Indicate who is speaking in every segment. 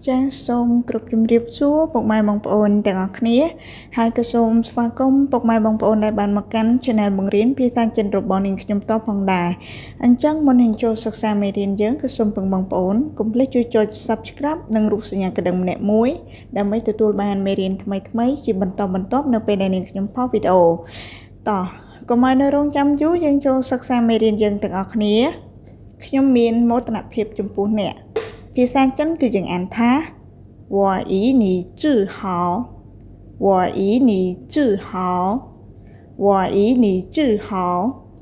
Speaker 1: ចាសសូមគ្រប់ជម្រាបសួរពុកម៉ែបងប្អូនទាំងអស់គ្នាហើយក៏សូមស្វាគមន៍ពុកម៉ែបងប្អូនដែលបានមកកាន់ Channel បង្រៀនភាសាចិនរបស់នាងខ្ញុំតផងដែរអញ្ចឹងមុននឹងចូលសិក្សាមេរៀនយើងក៏សូមពឹងបងប្អូនកុំភ្លេចជួយចុច Subscribe និងរូបសញ្ញាកណ្ដឹងម្នាក់មួយដើម្បីទទួលបានមេរៀនថ្មីៗជាបន្តបន្ទាប់នៅពេលដែលនាងខ្ញុំផុសវីដេអូតោះកុំឲ្យនៅរងចាំយូរយើងចូលសិក្សាមេរៀនយើងទាំងអស់គ្នាខ្ញុំមានមោទនភាពចំពោះអ្នកភាសាចិនគឺយើងអានថា我以你自豪我以你自豪我以你自豪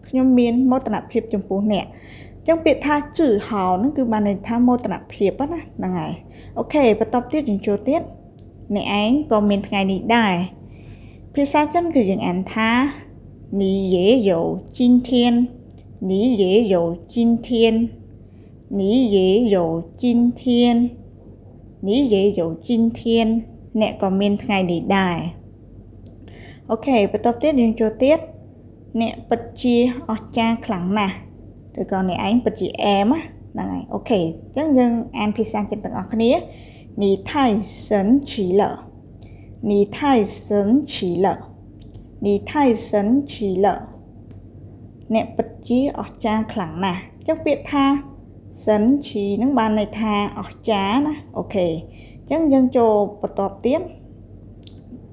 Speaker 1: ខ្ញុំមានមោទនភាពចំពោះអ្នកអញ្ចឹងពាក្យថា自豪ហ្នឹងគឺបានន័យថាមោទនភាពណាហ្នឹងហើយអូខេបន្តទៀតយើងចូលទៀតអ្នកឯងក៏មានថ្ងៃនេះដែរភាសាចិនគឺយើងអានថា你也有今天你也有今天你也有今天你也有今天អ្នកក៏មានថ្ងៃនេះដែរអូខេបន្ទាប់ទៀតយើងចូលទៀតអ្នកពិតជាអស្ចារ្យខ្លាំងណាស់ឬក៏អ្នកឯងពិតជាអែមហ្នឹងហើយអូខេអញ្ចឹងយើងអានភាសាចិនទាំងអស់គ្នា你太神奇了你太神奇了你太神奇了អ្នកពិតជាអស្ចារ្យខ្លាំងណាស់អញ្ចឹងពាក្យថាសិនឈីនឹងបានន័យថាអស្ចារ្យណាអូខេអញ្ចឹងយើងចូលបន្ទាប់ទៀត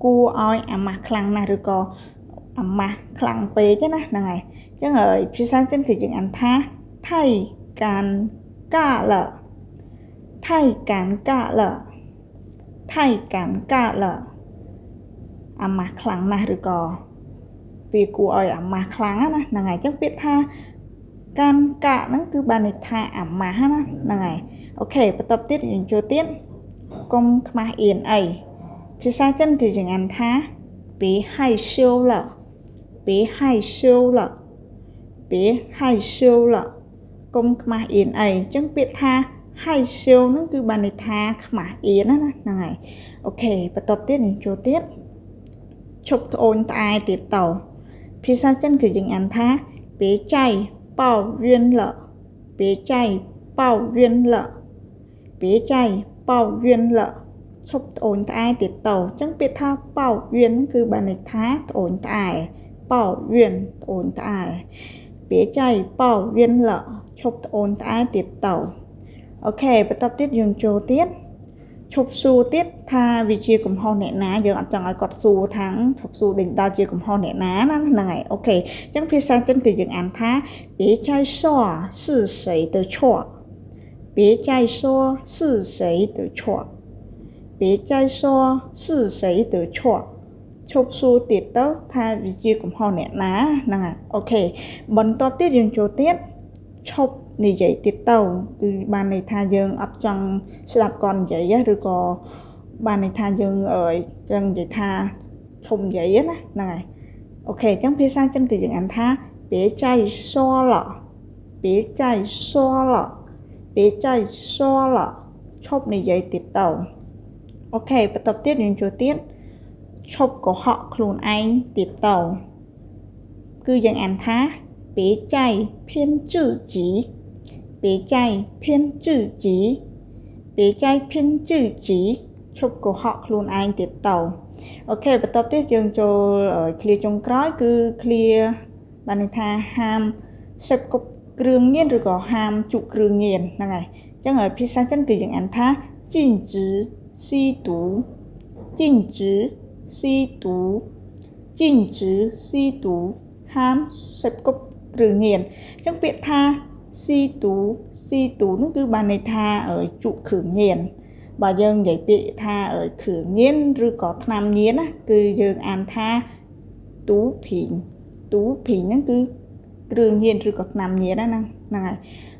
Speaker 1: គួរឲ្យអាម៉ាស់ខ្លាំងណាស់ឬក៏អាម៉ាស់ខ្លាំងពេកណាហ្នឹងហើយអញ្ចឹងហើយភាសាចិនគឺយើងអានថាថៃកានកាលថៃកានកាលថៃកានកាលអាម៉ាស់ខ្លាំងណាស់ឬក៏វាគួរឲ្យអាម៉ាស់ខ្លាំងណាហ្នឹងហើយអញ្ចឹងពាក្យថាកាន់កាហ្នឹងគឺបានន័យថាអាម៉ាស់ណាហ្នឹងហើយអូខេបន្ទាប់ទៀតយើងចូលទៀតកុំខ្មាស់អៀនអីភាសាចិនគឺយើងអានថា别害羞了别害羞了别害羞了កុំខ្មាស់អៀនអីអញ្ចឹងពាក្យថា害羞ហ្នឹងគឺបានន័យថាខ្មាស់អៀនណាហ្នឹងហើយអូខេបន្ទាប់ទៀតយើងចូលទៀតឈប់ត្អូញត្អែទៀតតភាសាចិនគឺយើងអានថា别再抱怨了别再抱怨了别再抱怨了ឈប់ត្អូញត្អែទៀតតអញ្ចឹងពាក្យថា抱怨គឺបានន័យថាត្អូញត្អែ抱怨ត្អូញត្អែ别再抱怨了ឈប់ត្អូញត្អែទៀតតអូខេបន្ទាប់ទៀតយើងចូលទៀតឈប់សួរទៀតថាវាជាកំហុសអ្នកណាយើងអត់ចង់ឲ្យគាត់សួរថាឈប់សួរដេញដល់ជាកំហុសអ្នកណាណាហ្នឹងហើយអូខេអញ្ចឹងភាសាចិនគឺយើងអានថា别再说是谁的错别再说是谁的错别再说是谁的错ឈប់សួរទៀតទៅថាវាជាកំហុសអ្នកណាហ្នឹងហើយអូខេបន្ទាប់ទៀតយើងចូលទៀតឈប់និយាយទៀតទៅគឺបានន័យថាយើងអត់ចង់ស្ដាប់គាត់និយាយឬក៏បានន័យថាយើងចង់និយាយថាឈប់និយាយណាហ្នឹងហើយអូខេអញ្ចឹងភាសាចិនគឺយើងអានថា别再说了别再说了别再说了ឈប់និយាយទៀតទៅអូខេបន្ទាប់ទៀតយើងចូលទៀតឈប់កុហកខ្លួនឯងទៀតទៅគឺយើងអានថា别再骗自己别再骗自己别再骗自己ឈប់កុហកខ្លួនឯងទៀតទៅអូខេបន្ទាប់ទៀតយើងចូលឃ្លាចុងក្រោយគឺឃ្លាបានន័យថាហាមសេពគប់គ្រឿងញៀនឬក៏ហាមជក់គ្រឿងញៀនហ្នឹងហើយអញ្ចឹងភាសាចិនគឺយើងអានថា禁止吸毒禁止吸毒禁止吸毒ហាមសេពគប់គ្រឿងញៀនអញ្ចឹងពាក្យថាស៊ីទូស៊ីទូនោះគឺបានន័យថាជក់គ្រឿងញៀនបើយើងនិយាយពាក្យថាគ្រឿងញៀនឬក៏ថ្នាំញៀនណាគឺយើងអានថាទូភីងទូភីងហ្នឹងគឺគ្រឿងញៀនឬក៏ថ្នាំញៀនណាហ្នឹងហើយ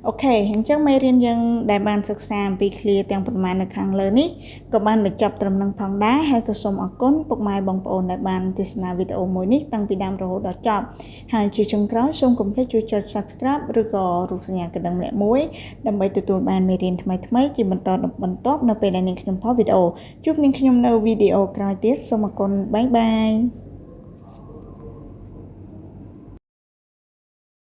Speaker 1: អូខេអញ្ចឹងមេរៀនយើងដែលបានសិក្សាអំពីឃ្លាទាំងប៉ុន្មាននៅខាងលើនេះក៏បានបញ្ចប់ត្រឹមនឹងផងដែរហើយក៏សូមអរគុណពុកម៉ែបងប្អូនដែលបានទស្សនាវីដេអូមួយនេះតាំងពីដើមរហូតដល់ចប់ហើយជាចុងក្រោយសូមកុំភ្លេចជួយចុច Subscribe ឬក៏រូបសញ្ញាកណ្ដឹងម្នាក់មួយដើម្បីទទួលបានមេរៀនថ្មីៗជាបន្តបន្ទាប់នៅពេលដែលនាងខ្ញុំផុសវីដេអូជួបនាងខ្ញុំនៅវីដេអូក្រោយទៀតសូមអរគុណបាយបាយ។